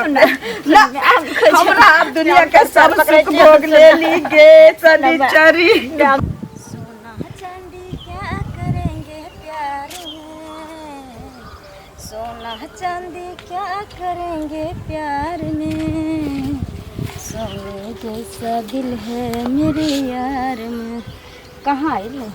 ना, हमरा आब दुनिया के सब सुख भोग ले ली गे शनिचरी। सोना चांदी क्या करेंगे प्यार में, सोना चांदी क्या करेंगे प्यार में, सोने जैसा दिल है मेरे यार में। कहाँ अयलै?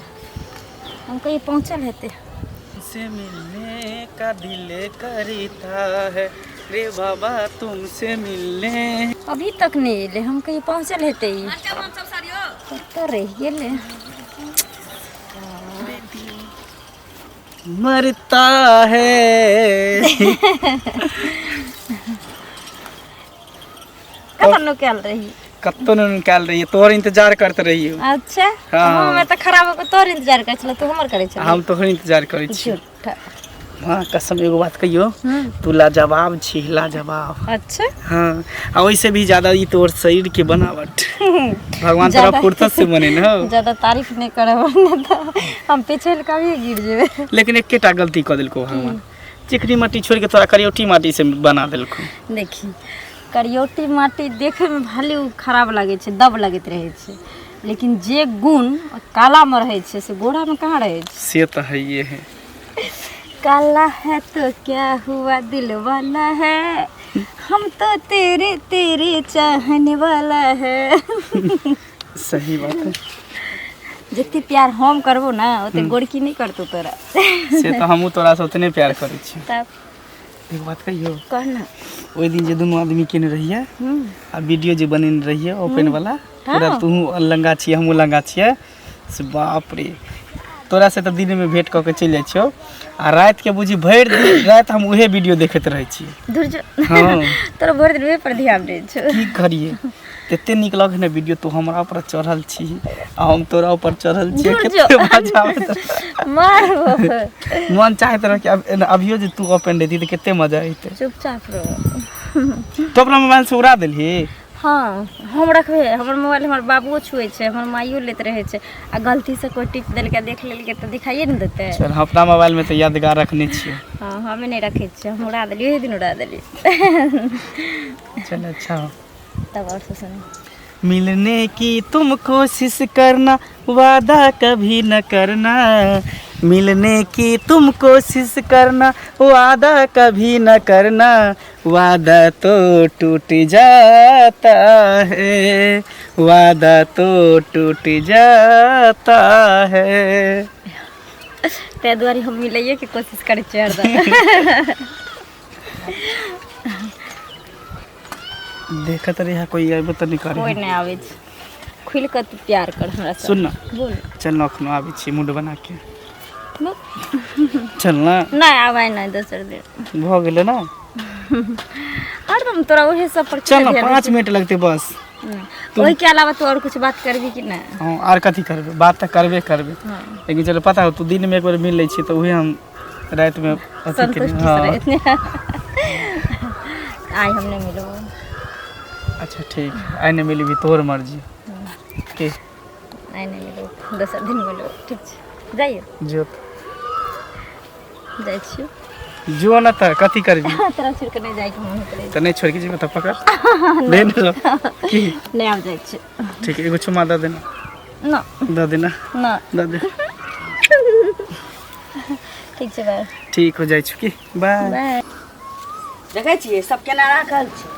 हम कहीं पहुँचल हेतै। तुमसे मिलने का दिल करता है रे बाबा, तुमसे मिलने। अभी तक नहि एलै। हम कहीं पहुँचल हेतै ई। कतऽ रहि गेलै? मरता है। कतऽ नुकायल रही? कत्तो ने निकाल रही है, तोहर इंतजार करते रहियो। अच्छा। हाँ। हमे तऽ खराब होके तोहर इंतजार करै छलौ, तू हमर करै छलही। हम तोहर इंतजार करै छी। झूठा। हाँ कसम, एगो बात कहियो? तू लाजवाब छी, लाजवाब। अच्छा। हाँ, आ वैसे भी ज्यादा ई तोहर शरीर के बनावट, भगवान तोरा फुर्सत से बने न हो। ज्यादा तारीफ नहि करब, नहि तऽ हम पीछे कभी गिर जेबै। लेकिन एकेटा गलती कऽ देलको भगवान, चिकनी माटी छोड़ि के तोरा करियौटी माटी से बना देलको। देखी, करियौटी माटी देखैमे भले ओ खराब लागै छै, दब लगैत रहै छै, लेकिन जे गुण कालामे रहै छै से गोरामे कहाँ रहै छै? से तऽ हइए है। काला है तो क्या हुआ, दिल वाला है, हम तो तेरे तेरे चाहने वाला है। सही बात है। जते प्यार हम करबो ना, ओते गोरकी नहि करतौ तोरा। से तऽ हमहूँ तोरा से उतने प्यार करै छी। तब। एक बात कहियो? कह ना। ओहि दिन जे दुनू आदमी केने रहियै आ वीडियो जे बनेने रहियै ओपन वाला पूरा, तू लंगा छियै, हमहूँ लंगा छियै, से बाप रे, तोरा से तऽ दिनमे भेंट कऽ के चलि जाइ छियौ आ रातिके बुझी भरि दिन राति हम उहे वीडियो देखैत रहै छियै। धुर जो। हाँ। तोरा भरि दिन ओहे पर ध्यान रहै छौ। की करियै, तते नीक लगै ने वीडियो, तू हमरा ऊपर चढ़ल छी आ हम तोरा ऊपर चढ़ल छियै। धुर जो। कते मजा आबैत रहै। मारबो। मन चाहैत रहै कि अब अभियो जे तू ओपन रहिती तऽ कते मजा अइतै। चुपचाप रहो। तू अपना मोबाइल से उड़ा देलही? हाँ, हम रखबै? हमर मोबाइल हमर बाबुओ छुए छै, हमर माइयो लैत रहै छै, आ गलतीसँ कोइ टिप देलकै, देख लेलकै तऽ दिखाइए ने देतै। चल, हम अपना मोबाइल में तऽ यादगार रखने छियै। हाँ, हमे नहि रखै छियै, हम उड़ा देलियै, ओहि दिन उड़ा देलियै। चल, अच्छा हो। तब आओर सब सुन। मिलने की तुम कोशिश करना, वादा कभी न करना, मिलने की तुम कोशिश करना, वादा कभी न करना, वादा तो टूट जाता है, वादा तो टूट जाता है। ताहि दुआरे हम मिलैएके कोशिश करै छियै हरदम। देखत रही कोई आबे तऽ नहीं करे। कोइ नहि आबै छै, खुलि कऽ तू प्यार कर हमरा से। सुन ना। बोल। चल ना, अखनो आबै छी मूड बना के। न। चल ना। नहि आबै, नहि, दोसर दिन। भऽ गेलै ना। हरदम तोरा ओहे सब पर। चल ना, 5 मिनट लगतै बस। ओहिके अलावा तू आओर कुछ बात करबी कि नहि? हाँ, आर कथी करबै? बात तऽ करबे करबै, लेकिन चलो, पता हो तू दिनमे एक बेर मिल लै छी तऽ उहे हम रातिमे अथी केली। संतुष्टि से हाँ। रहै। आइ हम नहि मिलबो। अच्छा ठीक, आइ नहि मिलबी, तोहर मर्जी के। आइ नहि मिलबो, दोसर दिन मिलबो। ठीक छै, जाइयो। जो। जाइ छियौ। जो न तऽ कथी करबी? तोरा छोड़ि कऽ नहि जाइके मोन करै। तऽ नहि छोड़ि के जेबै तऽ पकड़ ले ने की। नहि, आब जाइ छियै। ठीक, एगो चुमा दऽ देना। ना। दऽ देना। ना। दऽ दे। ठीक छै, बाय। ठीक हो जाइ छी की, बाय। बाय। देखै छियै सब केना राखल छै।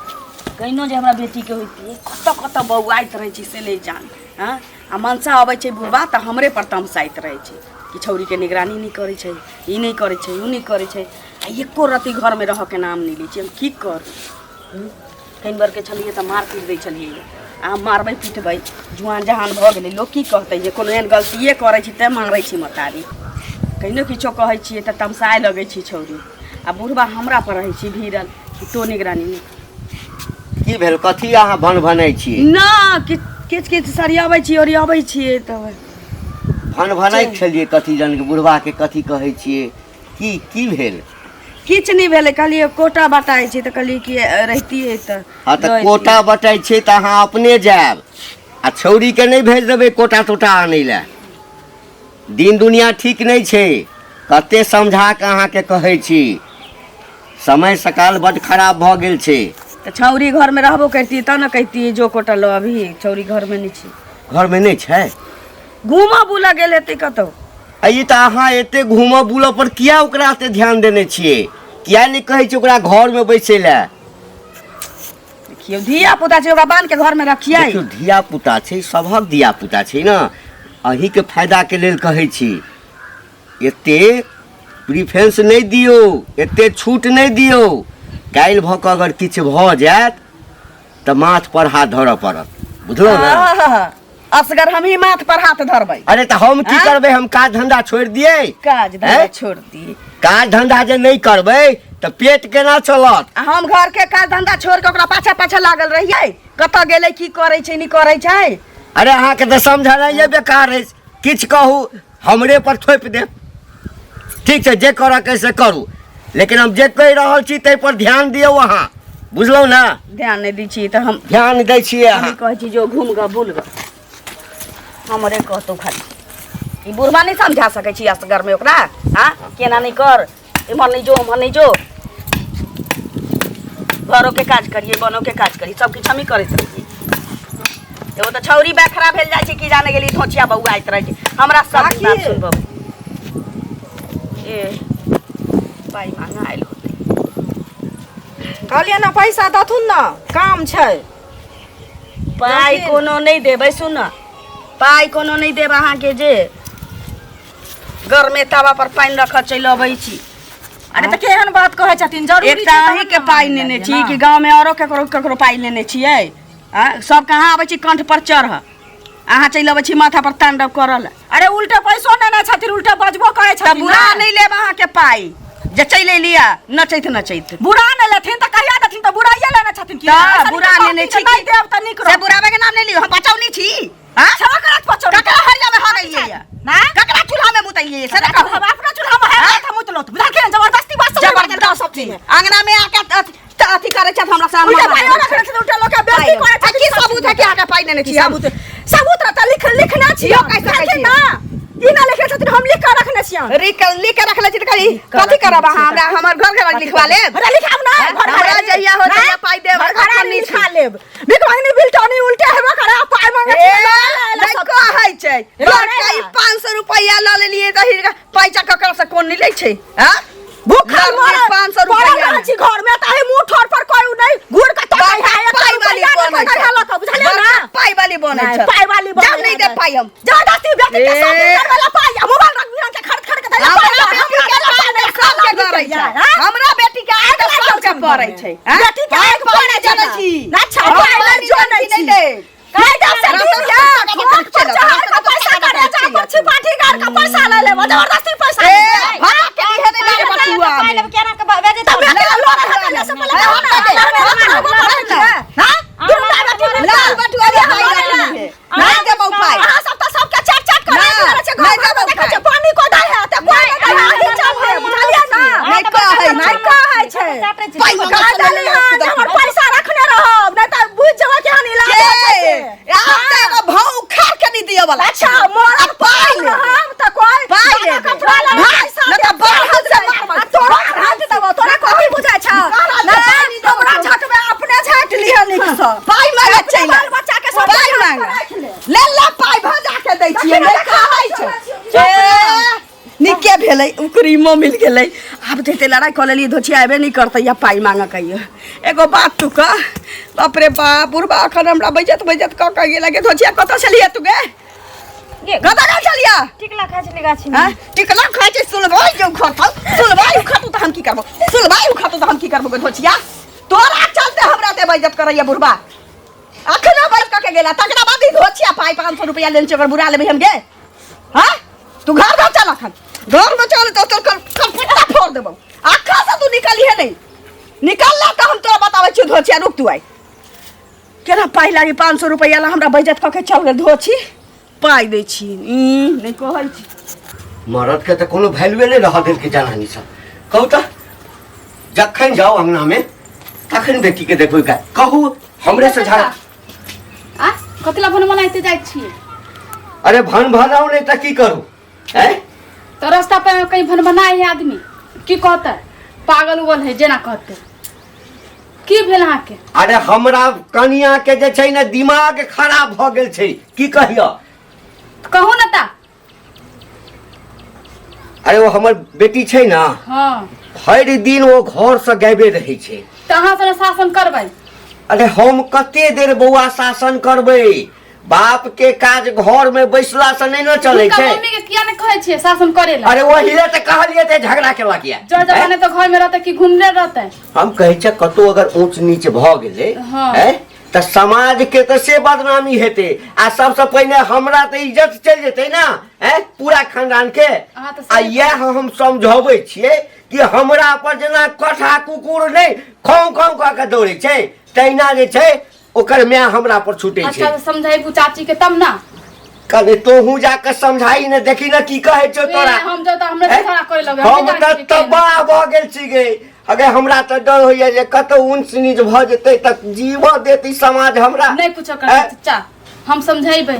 कहिनो जे हमरा बेटीके होइतियै, कतऽ कतऽ बौआइत रहै छी से नहि जान। हँ, आ मनसा अबै छै बुढ़बा तऽ हमरे पर तमसाइत रहै छै कि छौड़ीके निगरानी नहि करै छै, ई नहि करै छै, ओ नहि करै छै, आ एको रत्ती घरमे रहऽके नाम नहि लै छै। हम की करू? कनि बरके छलियै तऽ मार पीट दै छलियै, आ मारबै पिटबै, जुआन जहान भऽ गेलै, लोक की कहतै जे कोनो एहन गलतिए करै छी तैँ मारै छी महतारी। कहिनो किछो कहै छियै तऽ तमसाए लगै छी छौड़ी, आ बुढ़बा हमरा पर रहै छी भिड़ल कि तो निगरानी नहि। की भेल? कथी अहाँ भन भनै छी? ना, किछु किछु किछु सरियाबै छी, ओरियाबै छियै तब। भन भनै छलियै कथी जन के, बुढ़बा के कथी कहै छियै? की की भेल? किछु नहि भेलै, कहलियै कोटा बटाइ छै तऽ कहलियै कि रहितियै तऽ। हँ, तऽ कोटा बटाइ छै तऽ अहाँ अपने जायब आ छौड़ीके नहि भेज देबै कोटा तोटा आनै लए। दिन दुनिया ठीक नहि छै। कते समझा कऽ अहाँके कहै छी, समय सकाल बड्ड खराब भऽ गेल छै। तऽ छौरी घरमे रहबो करती तब ने कहिती जो कोटा लो अभी छौरी घरमे नहि छै। घरमे नहि छै? घूमऽ बुलऽ गेल हेतै कतौ। आ ई तऽ अहाँ एते घूमऽ बुलऽ पर किया ओकरा एते ध्यान देने छियै? किया नहि कहै छियै ओकरा घरमे बैसै लए? देखियौ, धिया पुता छै, ओकरा बान्हि के घरमे रखियै। देखियौ, धिया पुता छै, सभक धिया पुता छै ने। अहीँके फायदाके लेल कहै छी, एते प्रिफरेंस नहि दियौ, एते छूट नहि दियौ। काल्हि भऽ कऽ अगर किछु भऽ जायत तऽ माथ पर हाथ धरऽ पड़त, बुझलहुँ ने? आहा, असगर हमही माथ पर हाथ धरबै। अरे तऽ हम की आँय? करबै? हम काज धंधा छोड़ि दियै? काज धंधा आँय? छोड़ दियै? काज धंधा जे नहि करबै तऽ पेट केना चलत? आ हम घर के काज धंधा छोड़ के ओकरा पाछा पाछा लागल रहियै, कतऽ गेलै, की करै छै, नहि करै छै। अरे अहाँके तऽ समझनाइए बेकार अछि। किछु कहू, हमरे पर थोपि देब। ठीक छै, जे करऽके से करू, लेकिन हम जे कहि रहल छी ताहि पर ध्यान दियौ अहाँ, बुझलहुँ ने? ध्यान नहि दै छी तऽ हम ध्यान दै छियै हम अहाँ। कहै छी जो घूम गऽ बुल गऽ, हमरे कहतौ खाली। ई बुढ़वा नहि समझा सकै छी असगर में ओकरा? हाँ, केना नहि कर, इम्हर नहि जो, उम्हर नहि जो। घरो के काज करिए, बनो के काज करिए, सब किछु हमही करैत रहिए। एगो तऽ छौरी बैखरा भेल जाइ छै, की जाने गेली धोचिया बौआइत रहै छै। हमरा सब दिन बात काकी। सुनबो ए पाइ मांगा आयल होतै। कहलियै ने पैसा दथुन ने, काम छै। पाइ देथिन। कोनो नहि देबै। सुन, पाइ कोनो नहि देब अहाँके। जे गरमे तावा पर पानि रखऽ चलि अबै छी। अरे तऽ केहन बात कहै छथिन? जरूरी एकटा छै तहन अहीँके ने पाइ मानि लेने लेलियै छी ने। कि गाँवमे औरो ककरो ककरो पाइ लेने छियै? आ सब कहाँ अबै छी कंठ पर चढ़, अहाँ चलि अबै छी माथा पर तांडव करऽ लए। अरे उल्टे पैसो नेने छथिन, उल्टे बजबो करै तऽ छथिन। बुरा ने। नहि लेब अहाँके पाइ जे चलि एलियै नचैत नचैत। बुरा नहि लेथिन तऽ कहिया देथिन? तऽ बुराइए लेने छथिन की? तऽ ऐसा बुरा नीक लेने कहथिन छी जे नहि की? देब तऽ नीक से रहत। बुराबे के नाम नहि लियौ, हम बचौनी छी। हाँ? छेबो करत पचौनी। ककरा हरिया में हरैलियै ये? ना? ककरा चूल्हा में मुतैलियै से ने कहू। हम अपना चूल्हा में है हम मुतलो, बुझलखिन? जबरदस्ती बात सब जबरदस्ती अंगना में आके अथी करै छथि हमरा से। उल्टा पाइ रखने छथिन, उल्टा लोक के बेइज्जती करै आ छथिन। की सबूत है कि अहाँके पाइ लेने छी हम? सबूत, सबूत रहता लिख लिखने छी। इहो कहि सकै छी। ना, ई ना लिखने छथिन, हम लिख के रखने छियन। लिख लिख के रखले छी तऽ कही कथी करब अहाँ? हमरा हमर घर घर लिखवा लेब? अरे लिखाब ना घर घर। हमरा जहिया हो तहिया पाइ देब। घर घर अखन नहि लिखा लेब। भीख मांगनी बिलटनी उल्टे हेबो करे आ पाइ मांगे ए, छी, लऽ ले, नहि सब। कहै छै। लऽ ले। 500 रुपैआ लऽ लेलियै तऽ हिनका पैसा ककरा से कोन नहि लै छै? आँ? भूखल लऽ मरल 500 पड़ल रुपैआ रहै छी घर में, ताहि मुंह ठोर पर कोई नहीं घूर के तकै है। एक पाइ वाली रुपैआ नहि बनै कोई छै। करै लऽ के, बुझलियै ना? बड़का पाइ वाली बनै नहि, छै। पाइ वाली बनै जाउ, नहि छै। देब पाइ हम। जबरदस्ती बेटी के सब ए। दिन करबै ला पाइ आ मोबाइल रंग बिरंग के खरीद खरीद के दै ला पाइ। हमरा बेटी के पाइ नहि, सबके गरै छै। हमरा बेटी के आइ तऽ सबके पड़ै छै। आँ? बेटी के हम आगि पाइ पड़ै नहि छै जनै ना। छी। अच्छा, हम पाइ पाइ नहि जनै नहि छी। देब। नहीं देब से दिन या ठोक पर चढ़ के पैसा करे जा पर छिपाठी गाड़ के पैसा ले लेब, जबरदस्ती पैसा ए, ले लेब। भाग के दिहे नहि लागे बटुआ पाइ में। लेब केना के भेजे? तब बेटी के लोन हटले से पहिले दहो ना, लड़ने लगबो करै छै। हाँ? दुनू बेटी मिल लाल बटुआ के पाइ रखली है। नहि देबौ पाइ। अहाँ सब तऽ सबके चाट चाट कऽ ना, राखि देने छै। घर नहि घरमे देबौ देखै पाइ। छियै, पानी कोइ दै है तऽ कोइ नहि दै है, अहीं चलते, बुझलियै ना? नहि कहै छै। नहि कहै छै। पाइ मंगै कह छलै, देली हन जे हमर पैसा रखने रहब, नहि तऽ बुझि जेबै केहन इलाज के? होइ छै से। आब तऽ एगो भाव उखाड़ के नहि दिअ वाला। अच्छा, मरल पाइ पाइ लेबै। रहब तऽ कोइ पाइ दाना लेबै। कपड़ा लए भाग, पैसा नहि तऽ देब, बाहर से मार। आ तोरा झाँटि देबौ, तोरा कथी बुझाइ छौ? नहि, हमरा झटबै, अपने झाँटि लिहऽ नीकसँ। पाइ मांगे अपने चलि बाल बच्चा के सब पाइ झाँटि कऽ मांगे राखि ले। ले ला पाइ भजा के दै छियै, नहि कहै छै। ए, नीके भेलै, उकरीमो मिल गेलै। आब तऽ एते लड़ाइ कऽ लेलियै, धोछिया अयबे नहि करतै या पाइ मांगऽ कहियो। एगो बात तू कह। बाप रे बाप, बुढ़बा अखन हमरा बैजत बैजत कऽ कऽ गेल। गे धोछिया, कतऽ छलियै तू गे? कतऽ गेल छलियै? टिकला खाइ छलै गाछी में। हाँ? टिकला खाइ छै। सुनबाई जो खतौ, सुनबाई खतौ तऽ हम की करबो? सुनबाई खतौ तऽ हम की करबो? गे धोछिया, तोरा चलते हमरा ते बैजत करैया बुढ़बा। अखना बैठ कऽ के गेला, तकरा बाद ई धोछिया पाइ 500 रुपया लेने छै, ओकर बुरा लेबै हम गे? हाँ, तू घर में चल, अखन घर में चल तो तोर कपड़ा फोड़ देबौ। अखन से तू निकलिहे नहीं, निकलला तऽ हम तोरा बताबै छियौ। धोछिया, रुक तू आइ। केना पाइ लागी 500 रुपया ला हमरा बैजत कऽ के चल गेल धोछी। पाइ दै छी ई नहि कहै छी। मरदके तऽ कोनो वैल्यूए नहि रहऽ देलकै जनानी सब। कहू तऽ, जखन जाउ अंगनामे तखन बेटीके देखबै। कहू, हमरे से झगड़ा आ कथी ला भन मनाइते जाइ छियै? अरे भन भनाउ नहि तऽ की करू? हैं? तऽ रास्ता पर कहीं भन बनाए है आदमी की कहतै? पागल उगल है जेना कहतै। की भेल अहाँके? अरे हमरा कनिया के जे छै ने दिमाग खराब भऽ गेल छै, की कहियो। कहू ने ता। अरे ओ हमर बेटी छै ने, हाँ, भरि दिन ओ घर से गायबे रहै छै। तऽ अहाँ सब शासन करबै? अरे हम कते देर बौआ शासन करबै? बाप के काज घर में बैसला से नहीं ने चलै हुनका छै। मम्मी के किया नहि कहै छियै शासन करे ला? अरे वही ले तऽ कहलियै तऽ झगड़ा केलक या। जर जमाने तऽ घर में रहतै कि घूमने रहतै? हम कहै छै कतौ अगर ऊंच नीच भऽ गेलै, हाँ। हैं, तऽ समाज के तऽ से बदनामी हेतै आ सबसँ पहिने हमरा तऽ इज्जत चलि जेतै ने, हैं, पूरा खानदान के। अहाँ तऽ आ इएह हम समझबै छियै कि हमरा पर जेना कठा कुकुर नहि खौ खौ कऽ के दौड़ै छै, तहिना जे छै ओकर माय हमरा पर छूटे छै। अच्छा, समझाइबू चाची के तब ना। कने तोहू जाके समझाई ने, देखी ने की कहै छौ तोरा। ए, हम जब तऽ हमरे हैं? झगड़ा करे लगे। हम तऽ तबाह भऽ गेल छी गे। अगर हमरा तऽ डर होइया जे कतौ ऊंच नीच भऽ जेतै तऽ जीवऽ देत ई समाज हमरा? नहि कुछो हैं? कर चचा, हम समझेबै।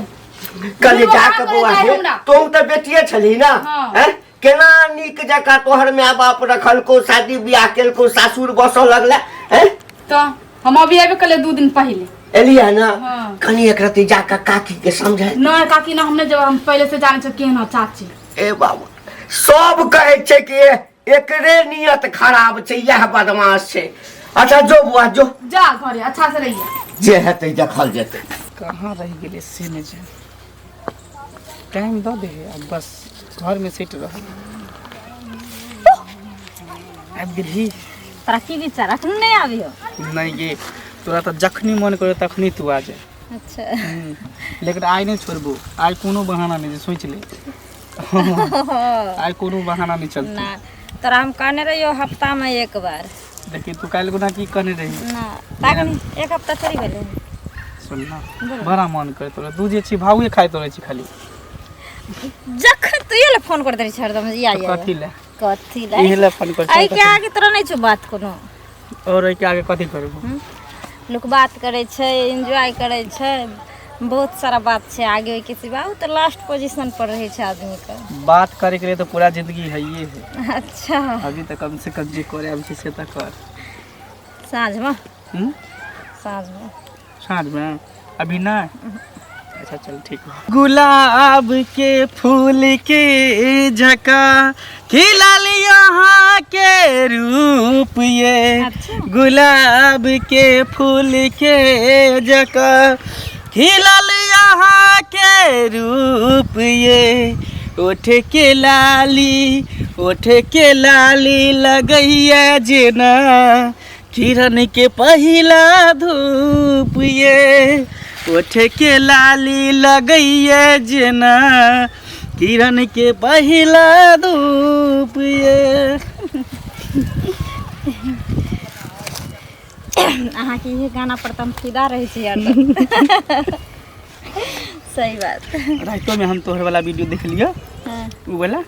कने दुनू जाके बराबर बौआ जाइ हे, हमरा। तोहू तऽ बेटिए छलही ना? हाँ। हैं? केना नीक जकाँ तोहर माय बाप रखलको, शादी बियाह केलको, सासुर बसऽ लगला, हैं? तऽ हम अभी अयबे कले 2 दिन पहिले। एलियै ना? हाँ। कनी एक रति जाके काकी के समझाइ। नहि काकी ना, हम नहि जेबै। हम पहिले से जानै छियै केहन हो चाची। ए बाबू, सब कहै छै कि एकरे नियत खराब छै, इएह बदमाश छै। अच्छा जो बुआ जो। जा घरे अच्छा से रहिए। जे हेतै देखल जेतै। कहाँ रहि गेलै से नहि जानि। टाइम दऽ दे आ बस घरमे सेट रह। आबि गेलही? तोरा की विचार, अखन नहि आबियो? नहि गे, तोरा तऽ जखनी मन करे तखनी तू आ जा। अच्छा। लेकिन आइ नहि छोड़बो, आइ कोनो बहाना नहि, जे सोचि ले, आइ कोनो बहाना नहि चलतै। ना, तोरा हम कहने रहियो हफ्तामे एक बार। देखी, तू काल्हि गुना की कहने रही? ना, ताकनी एक हफ्ता थोड़ी भेलै। सुन ना, बड़ा मन करे तोरा। तू जे छी भावे खाइत रहै छी खाली। जखन तू ये फोन कर दै छी हरदम या तऽ या। कथी ले? कथी ले? इहे ले फोन कर। एहि के आगे तोरा नहि छौ बात कोनो? और एहिके आगे कथी करबो? लोक बात करै छै, एन्जॉय करै छै, बहुत सारा बात छै आगे। ओहिके सिवा ओ तऽ लास्ट पोजीशन पर रहै छै आदमीके। बात करे के लिए तो पूरा जिंदगी है ये है। अच्छा। अभी तऽ कम से कम जे करे आबै छै से तऽ कर। साँझमे। हम्म? साँझमे। साँझमे, अभी नहीं। अच्छा चल ठीक है। गुलाब के फूल के झका खिलल यहाँ के रूप ये। अच्छा। गुलाब के फूल के जका खिलल यहाँ के रूप ये, ओठ के लाली, ओठ के लाली लगैया जेना किरण के पहिला धूप ये, ओठ के लाली लगैया जेना किरण के पहिला धूप ये। अहाँके इहे गाना पर तऽ हम फिदा रहै छी हरदम। सही बात। रातिमे हम तोहर वाला वीडियो देख लियौ। उ वाला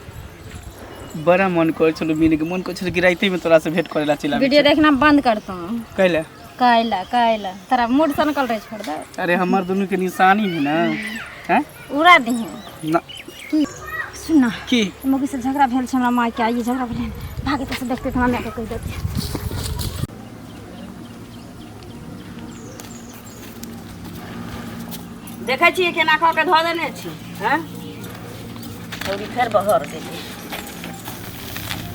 बड़ा मन करै छलो मिलके, मन करै छलो कि रातिमे तोरा से भेंट करे ला चलि आबै। वीडियो देखना बंद करता हूँ। कैले? कैला कैला तोरा मूड सनकल रहे, छोड़ दे। अरे हमर दुनू के निशानी है ना, हैं? उड़ा दही। ना। सुन ना। की? मौगी से झगड़ा भेल छै हमरा मायके, आइए झगड़ा भेलै। भागे तऽ से देखते तऽ हमरा मायके कहि देतै। देखै छियै केना कऽ के धऽ देने छी। हँ, छौरी फेर बहर गेलै।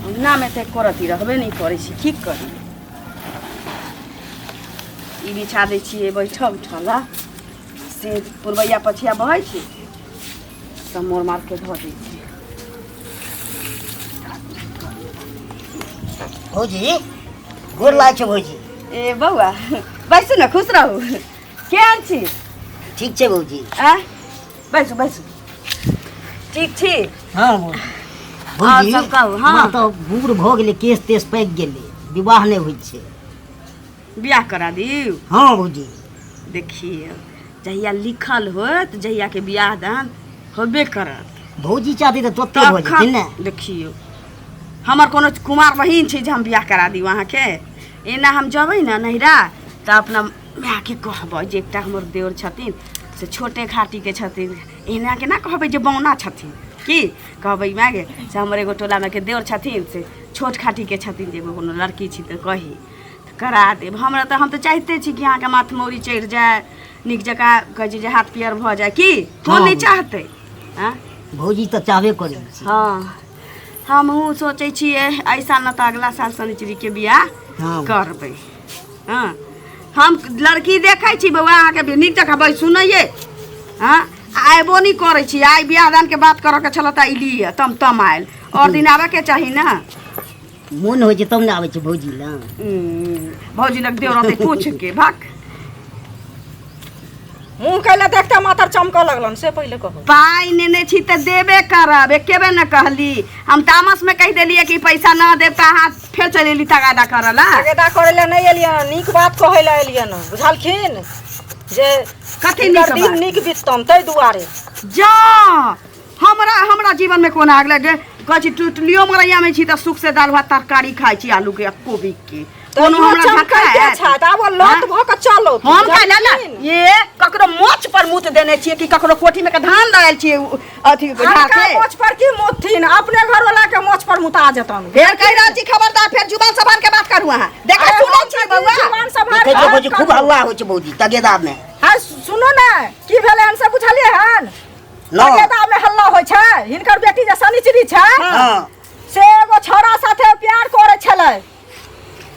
अङ्गनामे तऽ एको रत्ती रहबे नहि करै छै। की करी? ई बिछा दै छियै बैठऽ उठऽ ला से पुरबैया पछिया बहै छै, सब मोड़ मार के धऽ दै छियै। भौजी, गोर लागै छै भौजी। ए बौआ, बैसू ने, खुश रहू। केहन छी? ठीक छै भौजी। आ बैसू बैसू। ठीक छी? हँ भौजी। आओर भौजी, सब कहू, हँ। हमरा तऽ बूढ़ भऽ गेलै, केश तेश पाकि गेलै, विवाह नहि होइ छै। बियाह करा दियौ? हँ भौजी। देखियौ, जहिया लिखल होत, जहिया के बियाह दान होबे करत। भौजी चाहती तऽ तुरते भऽ जेतै ने? तखन देखियौ, हमर कोनो कुमार बहिन छै जे हम बियाह करा दियौ अहाँके? एना हम जेबै ने नैहरा तऽ अपना मायके कहबै जे एकटा हमर देवर छथिन से छोटे घाटीके छथिन। एना केना कहबै जे बौना छथिन? की कहबै मायके से हमर एगो टोलामे के देवर छथिन से छोट खाटीके छथिन, जे एगो कोनो लड़की छी तऽ कही। करा देब। हमरा तऽ हम तऽ चाहिते छी कि अहाँके माथ मौरी चढ़ि जाय, नीक जकाँ कहै छै जे हाथ पियर भऽ जाय। की कोन हँ। नहि चाहतै? आँय? भौजी तऽ चाहबे करै छी। हँ, हमहूँ सोचै छियै एहि साल न तऽ अगला साल शनिचरीके बियाह हँ। करबै। हँ, हम लड़की देखै छी बौआ अहाँके भी नीक जकाँ भाइ सुनैये। हँ, आ अयबो नहि करै छी। आइ बियाह दानके बात करऽके छल तऽ अयलियै तम तम आयल, आओर दिन आबऽके चाही ने। मोन होइ छै तब ने आबै छै भौजी लग। भौजी लग देव रहतै पूछ के भक। मुँह कैला देखते माथर चमकऽ लगलन से पहिले कहू। पाइ नेने छी तऽ देबे करब, एके बेर ने कहली। हम तामसमे कहि देलियै कि पैसा न देब तऽ अहाँ फेर चलि एली तगादा करऽ ला। तगेदा करै लए नहि एलियै, नीक बात कहै लए एलियै ने, बुझलखिन जे कथी हिनकर नीक दिन बात? नीक बीततन ताहि दुआरे। जा, हमरा हमरा जीवन में कोन आग लगे? कहै छी टुटलियो मरैया में छी तऽ सुख से दाल भात तरकारी खाइ छी, आलू के आ कोबी के। कोनो हमरा झटका चमकैते आयत? छथि, आब ओ लत हाँ? भऽ कऽ चलो। हम कहले ने ये ककरो मोछ पर मूत देने छियै कि ककरो कोठी में के धान दऽ आयल छियै अथी ढार अनका के मोछ पर की मुतथिन, अपने घर वाला के मोछ पर मुता जेतन। फेर कहि रहल छी, खबरदार, फेर जुबान संभाल के बात करू। अहाँ देखै अरे सुनै हम छी तऽ बौआ? जुबान सम्हार देखै के छियै भौजी, बात खूब करू। हल्ला होइ छै भौजी तगेदामे। हाँ, सुनू ने, की भेलै हन से बुझलियै हन? न। तगेदा में हल्ला होइ छै। हिनकर बेटी जे शनिचरी छै से एगो छौड़ा साथे प्यार करै छलै।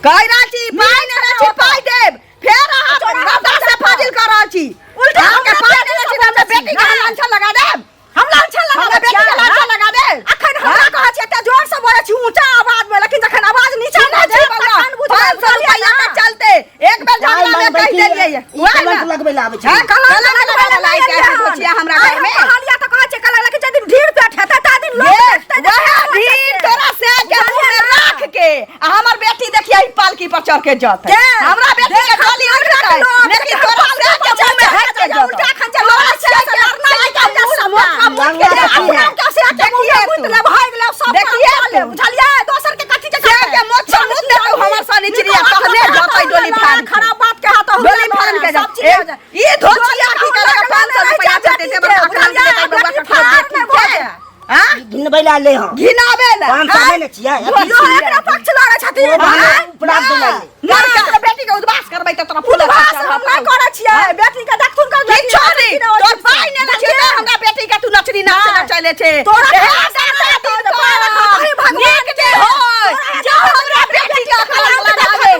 कहि रहल छी पाइ नेने छी, पाइ देब। फेर अहाँ रद्दा से फाजिल कऽ रहल छी। उल्टा अहाँके हमरा पाइ बेटी नेने से छी तऽ हमरा बजै छी, बेटी के नहि। लांछन लगा देब? हम लांछन हमरा लगाबै बेटी के छियै, लांछन लगा देब? अखन हमरा कहै छियै एते जोर से बजै छी ऊंचा आवाज में, लेकिन जखन आवाज नीचा सुनै भऽ छी जायत बौआ, तखन बुझबै, 500 बुझलियै रुपैआ ने? के चलते एक बेर पाइ झगड़ा में मांगबै कहि की देलियै। ई वएह कलंक ने। लगबै लए आबै छै। हाँ, कलंक लगबै लए आइ काल्हि धोचिया हमरा आइ घर हम में। कहलियै तऽ कहै छै कलंक, लेकिन जाहि दिन ढीर पेट हेतै ताहि दिन लोक ये, देखतै जे वएह केना होइ छै ढीर से। तोरा से के मुँह में राख के आ हमर बेटी देखिए ई पालकी पर चढ़ के जतै। के? हमरा बेटी के देख, डोली हमरा उठतै, लोक लेकिन देख, तोरा से के मुँह में हट के जतै। उल्टा खन जे लड़ाइ छै से लड़नाइ निकल जाय सबटा। लड़ना जे की है? अपना के से के मुँह में देखिए गुत तू। ले भागि ले सब काम देखिए कऽ ले, तू। बुझलियै? दोसर के कथी के से करतै? के मोछ पर मुँह देतौ हमर शनिचरिया, तहने जतै डोली फाड़ के। खराब बात के हाथ डोली फाड़ के सब चीज जा। हो जाए। ई धोचिया की करेगा? 500 रुपया चलते से बड़का कलंक देतै बौआ ककरो बेटी के। हाँ? घिनबै लए ले हम घिनाबे ला। 500 नहि ने छियै। यो एकरा पक्ष लड़ै छथिन। ओ बहाने आँय? उपराग देलै। ना, ककरो बेटी के उद्वास करबै तऽ तोरा फूल उद्वास हम नहि करै छियै, बेटी के देखथुन कर। किछो नहि, तोर पाइ नेने छियै तऽ हमरा बेटी के तू नचरी नाच नचैले छै। तोरा एहे पास दादा तऽ दिन तोरा कर। कही भगवान नीक जे होय, जे हमरा बेटी के कलंक लगाबे,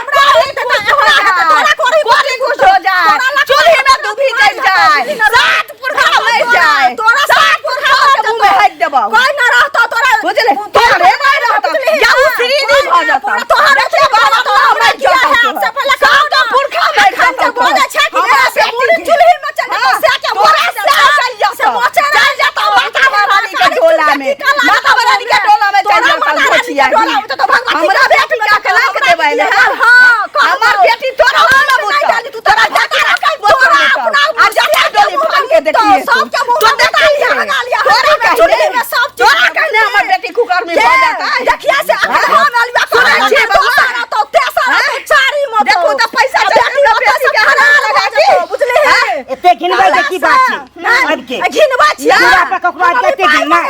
ओकरा कोरी कुछ हो जाय, कोरी कुछ हो जाय, चूल्ही में डूबी जल जाय, सात पुरखा मरि जाय, तोरा सात पुरखा के मुँह में हाकि देबौ। कोई न रहतो तोरा। बुझले? तोरे नहि रहतौ, जाऊ श्री जी भऽ जेतौ। तोहर देखिए बाबा, तोरा हमरा किया जतौ है? तोहर। से पहिले सबटा पुरखा मरि अखन जेतौ जे बोलै छै कि हमरा नहि, से बेटी पूरी के। चूल्ही में चलि जेतौ, हाँ, से के तोरा मोचे से चलि चलि जेतौ। से मोचे चलि जेतौ माता महारानी के टोला में, माता महारानी के टोला में चलि तोरा जेतौ माता रानी के धोचिया। टोला में तो भगवती हमरा के बेटी के कलंक देबै ने? हाँ, कह हमर दो। बेटी तोरा मुँह में नहीं बुतौ। डाली तू, तोरा तोरा बेटी बेटी तोरा तोरा अपना अपना आ जते डोली फान के देखिए तू। सबके मुँह तो में देखिए लिया, लगा लिया, तोरा हमरा चूल्ही कहने में सब चीज तोरा कहने हमर बेटी कुकर में के? भऽ जेतै। देखिए से अखन हम अलुआ सुनै सुनै छियै छियै बौआ? दोसर तो तेसर हाँ? तो चारिम तो। देखू तऽ पैसा आ चलि बेटी हमरा ओतऽ बेटी से के हरान फरार लगा भऽ दी। जेतौ, बुझलिही? हाँ? एते घिनबै के की बात छै? नहि, आबिके घिनबै छियै। पूरा पर ककरो आबिके एते घिननाइ?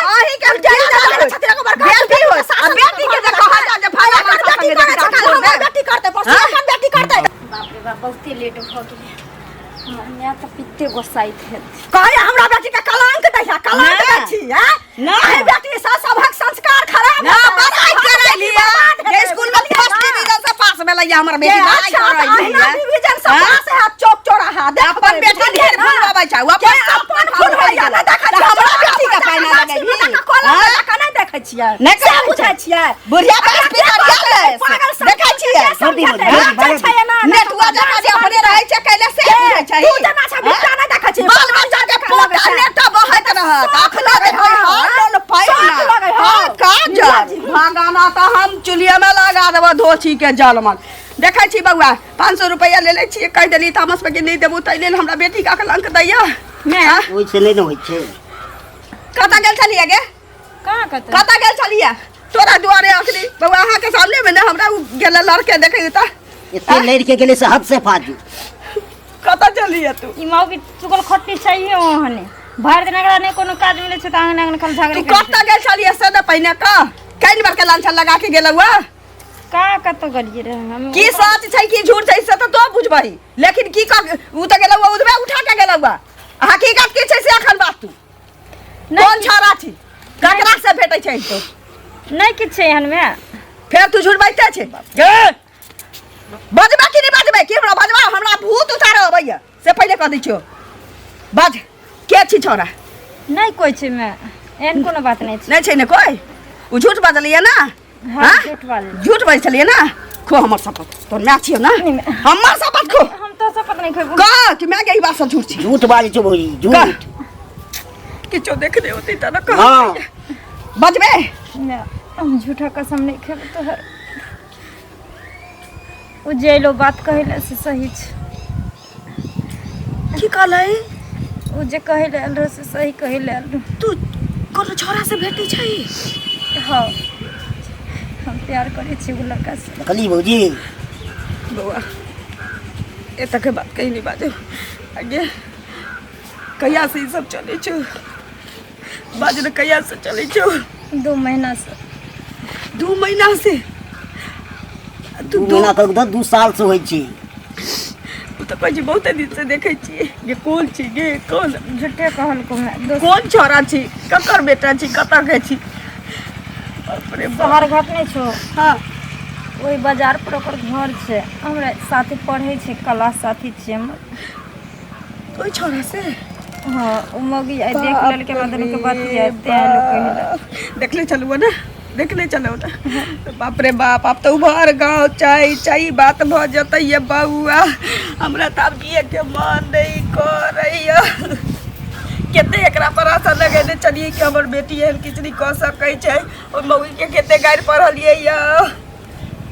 अहीं के बेटी होय, आ बेटी के जे कहल जाय जे फलाना बेटी संगे करै छै, देखी काल्हि हमर बेटी करतै, परसू हाँ? अपन बेटी करतै। बाप रे बाप, बहुते लेट भऽ गेलै। हमर माय तऽ पित्ते गोसाइत हेतै। कहै हमरा बेटी के कलंक दैया, कलंक नहि। दै छी, हैं? नहि। अहि बेटी सँ सभक संस्कार खराब ना हेतै, पढ़ाई सभक करै बेटी लिया बर्बाद जे हेतै, स्कूल में बुझलियै फर्स्ट ना? डिवीजन से पास भेलै हमर के बेटी, पढ़ाई अच्छा, करै तऽ अहिना लिया। डिवीजन से हाँ? पास हैत चौक चौराहा देखबै, अपन बेटी बुझलियै ढेर ना? फुलबाबै छै, ओ के अपन सब अपन फुलबैया नहि देखै तऽ छियै, हमरा बेटी के चौराहा पाइ पर नहि जाकऽ लगेबही? गाछी में जाकऽ कलम हाँ? लगा कऽ नहि देखै छियै? नहि से करै बुझै छै। छियै? बुढ़िया अगर पास के पितर कहतै, गेलै पागल से। देखै छियै? सर्दी समझतै, भऽ गेलै, नाचै बारह छै एना, नेटुआ जकाँ जे अपने रहै छै कैले से बुझै छै। तू जेना छै बिट्टा नहि देखै छी। बाल बच्चा के पोता नेटा बहैत रहत, अखनो देखै हँ लोल पाइ शौक लगै हौ। हँ काजर भगाना तऽ हम चुल्हिए में लगा देबो धोछी के जलमन। देखै छी बौआ, 500 रुपैआ ले लै छियै, कहि देली तामस पे कि नहि देबू, ताहि लेल हमरा बेटी के कलंक दैया। माय। ओहिसँ नहि ने होइ छै। कतऽ गेल छलियै गे? कहाँ कतऽ? कतऽ गेल छलियै? तोरा दुआरे अखनी बौआ अहाँके सामने में ने हमरा उ गेल लड़के देखै तऽ एते लड़ि के गेलै से हद से फाजू। कतऽ चलियै तू? ई माउ के चुगल खट्टी चाहिए ओहने भरि दिन, एकरा नहि कोनो काज मिलै छै तऽ आंगन आंगन खाली तू झगड़े करै छै। कतऽ गेल छलियै से ने पहिने कह। कई बार के लांछन लगा के गेलौ? का कतौ गेलियै रहे हम की सच छै की झूठ छै से तऽ तो बुझबही लेकिन की कह उ तऽ गेलौ उधबे उठा के गेलौ हकीकत की छै से एखन बात तू कोन छौड़ा छी ककरा से भेटै छै तो नहि किछु छै एहन मे फेर तू झूठ बाजते छै गे बजबे कि नहि बजबे कि हमरा बजबा हमरा भूत उतारऽ अबैया से पहिले कह दै छियौ बाज के छी छौड़ा नहि कोइ छै मे एहन कोनो बात नहि छै नहि छै ने कोइ ओ झूठ बाजलियै ने हाँ, हाँ? झूठ बाजलियै। झूठ बाजै छलियै ने खो हमर शपथ तोर माय छियौ ने हमर शपथ खो हम तो शपथ नहि खेबो कह कि माय के ई बात सब झूठ छै झूठ बाजै छौ भौजी झूठ किछो देखने होती तऽ ने कह हँ बजबे नहि हम झूठा कसम नहि खेबो तोहर ओ जे अयलो बात कहै लए से सही छै की कहलै ओ जे कहै लए आयल रहै से सही कहै लए आयल रहै तू कोनो छौड़ा से भेटै छै हँ हम प्यार करै छी ओ लड़कासँ देखली भौजी बौआ एतऽ के बात कहीं नहीं बाजू आगे कहिया से ई सब चलै छौ बाजू ने कहिया से चलै छौ 2 महीनासँ 2 महीना से 2 महीना तक तऽ 2 साल से होइ छै ओ तऽ कहै छी बहुते दिन से देखै छियै गे कोन छी गे कोन झूठे कहलको मैं कोन छौड़ा छी ककर बेटा छी कतऽ के छी बाप रे बाप शहर घाट नहि छौ हाँ ओहि बाजार पर ओकर घर छै हमरा साथे पढ़ै छै क्लास साथी छियै हमर ओहि छौड़ा से हाँ ओ मौगी आइ देख लेलकै हमरा दुनू के बतिया तें लोक कहै लए देखले चलू ने देखले चलू ने बाप रे बाप आब तऽ उभर गाँव चाही चाही बात भऽ जेतै ये बौआ हमरा तऽ आब जिए के मन नहि करैया कते एकरा पर आशा लगेने चलिए कि हमर बेटी एहन किछु नहि कऽ सकै छै ओहि मौगी के कते गारि पढ़लियै यऽ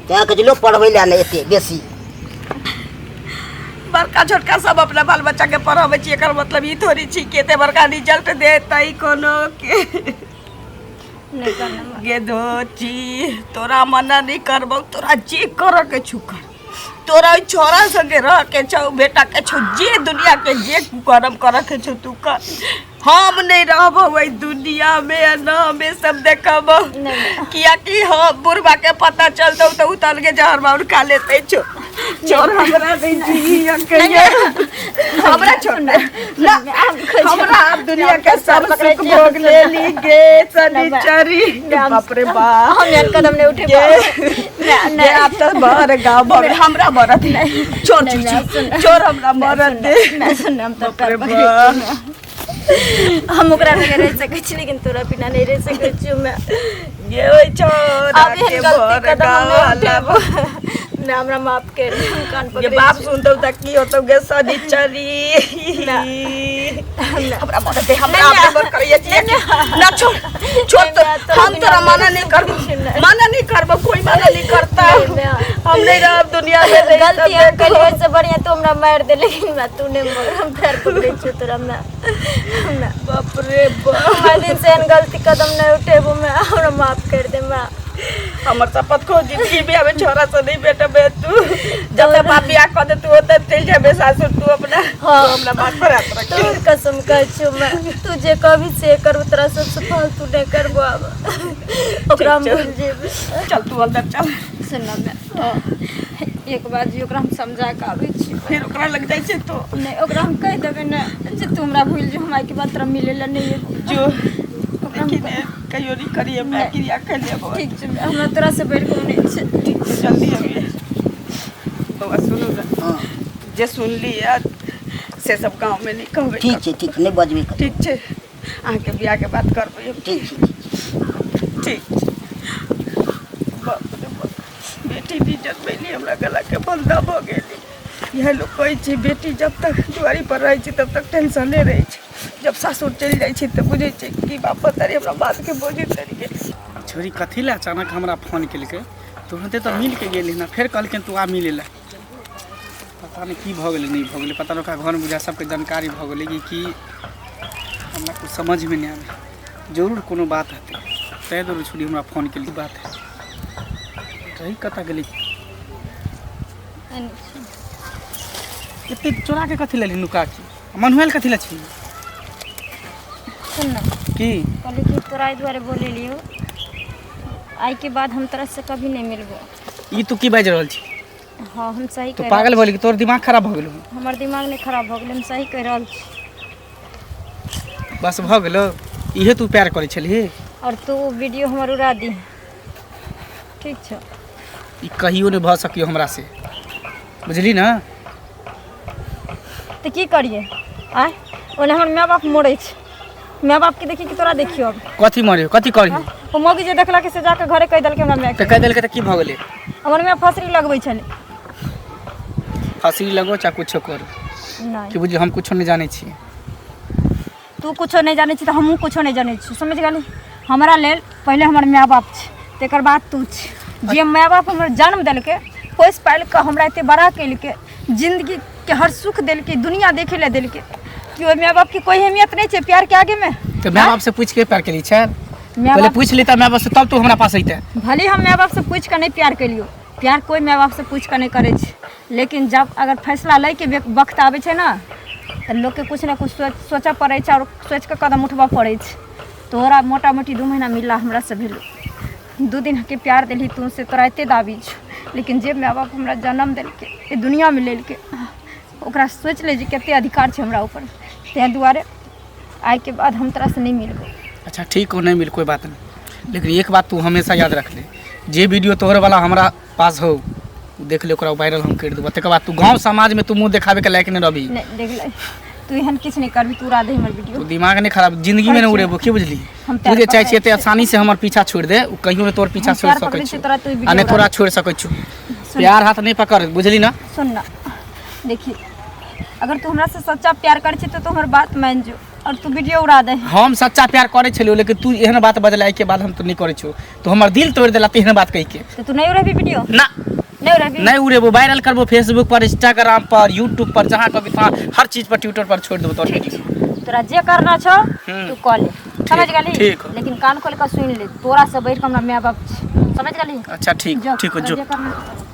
तैं कहै छै लोक पढ़बै लए नहि एते बेसी बड़का छोटका सब अपना बाल बच्चा के पढ़ाबै छी एकर मतलब ई थोड़ी छी कि एते बड़का रिजल्ट देतै कोनो के नहि करना गे धोची तोरा मना नहीं करबौ तोरा जे करऽ के छौ कर तोरा ओहि छोरा संगे रह के छौ बेटा के छौ जे दुनिया के जे करम करऽ के छौ तू कर हम नहीं रहबो ओहि दुनिया में आ न हमे सब देखबो कियाकि हम बुढ़बा के पता चलतौ तऽ उतल के जहर माउर खा लेते छो छोड़ हमरा नहीं जी अकेले हमरा छोड़ ना हमरा आप दुनिया के सब सुख भोग ले ली गे शनिचरी बाप रे बाप हम यार कदम नहीं उठे गे गे आप तो भर गाँव भर हमरा मरत छोड़ छोड़ छोड़ हमरा मरत दे मैं सुन हम तो बाप रे बाप हम ओकरा लगे रह सकै छी लेकिन तोरा बिना नहीं रह सकै छी मैं गे ओइ छोरा अब के एहन गलती भर कदम हम गाँव नहीं उठेबो ना हमरा माफ कर दे, हम कान गे पकड़ै बाप छी। सुनतौ तऽ की होतौ गे शनिचरी हमरा मदद दे हमरा अपने मन करैया छी ना छोड़ छोड़ तो हम तोरा मना नहीं करबो मना नहीं करबो कोई मना नहीं करता हम नहीं रहब दुनिया में नहीं गलती हम करिए से बढ़िया तू हमरा मार दे लेकिन मैं तू नहीं मर हम पैर पकड़ै छियौ तोरा मैं मैं बाप रे बाप हर दिन से एहन गलती कदम नहीं उठेबो मैं हमरा माफ कर दे मैं हमर शपथ खो जिंदगी में हमें छोरा से नहीं बेटबे तू जब तक बाप बियाह कर दे तू ओते चल जाबे सासुर तू अपना हाँ। तू हमरा बात पर हाथ रख तोहर कसम कहै छियौ मैं तू जे कहबी से करबो तोरा सबसे फालतू नहीं करबो आब ओकरा हम ठीक छौ। भूल जेबै चल तू अंदर चल सुन मैं एक बार जी ओकरा हम समझा के आबै छी फिर ओकरा लग जाइ छै तो नहि ओकरा हम कहि देबै ने जे तू हमरा भूलि जो हम आइके बाद तोरा मिलै लए नहि एबो जो ओकरा हम देखी ने कहियो नहीं करिए मैं क्रिया कर लेबो ठीक छै हमरा तोरा से बढ़ि कऽ नहि छै ठीक छै जल्दी अबिए बौआ सुनू ने हँ जे सुनली है से सब गाँव में नहीं कहबै ठीक छै ठीक छै नहि बजबै कतौ। ठीक छै अहाँके बियाहके बात करबै हम। ठीक छै ठीक छै ठीक छै बाप रे बाप बेटी भी जन्मैली हमरा गलाके बन्दा भऽ गेली इएह लोक कहै छै बेटी जब तक दुआरी पर रहै छै तब तक टेंशने रहै छै जब सासुर चलि जाइ छै तऽ बुझै छै कि बाप तारी हमरा बातके बोझे तरी गेल छोरी कथी लए अचानक हमरा फोन केलकै तुरन्ते तऽ मिल के गेलै ने फेर कहलकै तू आ मिलै लए पता नहि की भऽ गेलै नहि भऽ गेलै पता नहि ओकरा घरमे बुझा सबके जानकारी भऽ गेलै कि की हमरा कुछ समझमे नहि आबै जरूर कोनो बात हेतै ताहि दुआरे छोरी हमरा फोन केलकै बात है रही कतऽ गेलै एते चोरा के कथी लेली नुका के मनुआइल कथी लए छी सुन ना की कहली कि तोरा एहि दुआरे बोलेलियौ आइके बाद हम तोरा से कभी नहीं मिलबो ई तू की बाजि रहल छी? हँ, हम सही तू कहि रहल। पागल भऽ गेली? तोहर दिमाग खराब भऽ गेलौ? हमर दिमाग नहि खराब भऽ गेलै, हम सही कहि रहल छी। बस भऽ गेलौ, इहे तू प्यार करै छलही? आओर तू ओ वीडियो हमर उड़ा दी, ठीक छौ? ई कहियो नहि भऽ सकियो हमरा से, बुझली ने? तऽ की करियै आँय? ओना हमर माय बाप मरै छै, माय बापके देखी कि तोरा देखियौ अब? कथी मरियो, कथी करियो? ओ मौगी जे देखलक से जाकऽ घरे कहि देलकै हमरा मायके। तऽ कहि देलकै तऽ की भऽ गेलै? हमर माय फसरी लगबै छलै। फसरी लगो चाहे कुछो करू। नहि की बुझली, हम कुछो नहि जानै छी। तू कुछो नहि जानै छी तऽ हमहूँ कुछो नहि जानै छी, समझि गेली? हमरा लेल पहिले हमर माय बाप छै, तकर बाद तू छी। जे माय बाप हमर जन्म देलकै, पोसि पालि कऽ हमरा एते बड़ा केलकै, जिन्दगीके हर सुख देलकै, दुनिया देखै लए देलकै, कि ओहि माय बापके कोइ अहमियत नहि छै प्यारके आगेमे? तऽ माय बाप से पूछि के प्यार केली छै? माय पहिले बाप पूछि लेता माय बाप से, तब तू हमरा पास अइते। भले हम माय बापसँ पूछि कऽ नहि प्यार केलियौ, प्यार कोइ माय बापसँ पूछि कऽ नहि करै छै, लेकिन जब अगर फैसला लैके वक्त आबै छै ने, तऽ लोकके किछु ने किछु सोचऽ पड़ै छै आओर सोचि कऽ कदम उठबऽ पड़ै छै। तोरा मोटा मोटी 2 महीना मिलला हमरासँ भेलौ, 2 दिनके प्यार देलही तू, से तोरा एते दाबी छौ, लेकिन जे माय बाप हमरा जन्म देलकै, एहि दुनिआँमे लेलकै, ओकरा सोचि ले जे कते अधिकार छै हमरा ऊपर। ताहि दुआरे आइके बाद हम तोरासँ नहि मिलबौ। अच्छा ठीक हो, नहीं मिल, कोई बात नहीं, लेकिन एक बात तू हमेशा याद रख ले, जे वीडियो तोहर वाला हमरा पास हो, उ देख ले, ओकरा वायरल हम कर देबो, तकर बाद तू गांव समाज में तू मुंह देखावे के लायक नहीं रहबी। नहि, देख ले, तू एहन किछु नहि करबी, तू उड़ा दे हमर वीडियो। तू दिमाग नहीं खराब, जिंदगी में नहीं उड़ेबो, की बुझली? हम तू पैर जे चाहे पकड़ै छी एते आसानी से हमर पीछा छोड़ दे, उ कहियो नहीं तोर पीछा हम छोड़ पैर सकै पकड़ै छौ छी तोरा, तू आ वीडियो नहीं उड़ा तोरा दे। छोड़ सकै छौ। प्यार हाथ नहीं पकड़, बुझली ना? सुन ना, देखी, अगर तू हमरा से सच्चा प्यार करै छी तऽ तू हमर बात मान जो और तू वीडियो उड़ा दे। हम सच्चा प्यार करै छलियौ, लेकिन तू एहन बात बजला के बाद हम तो नहीं करै छौ। तू हमर दिल तोड़ देला एहन बात कहि के। तऽ तू नहि उड़ेबी वीडियो? ना। नहि उड़ेबी? नहीं उड़ेबो, वायरल करबो फेसबुक पर, इंस्टाग्राम पर, यूट्यूब पर, जहाँ कभी तहाँ हर चीज पर, ट्विटर पर छोड़ देबो तोर वीडियो। तोरा जे करना छौ तू कऽ ले, समझ गेली? ठीक। लेकिन कान खोल कऽ सुनि ले, तोरा से बढ़ि कऽ हमरा माय बाप छै, समझ गेली? अच्छा ठीक। जो, ठीक हो तोरा जो। जे करना।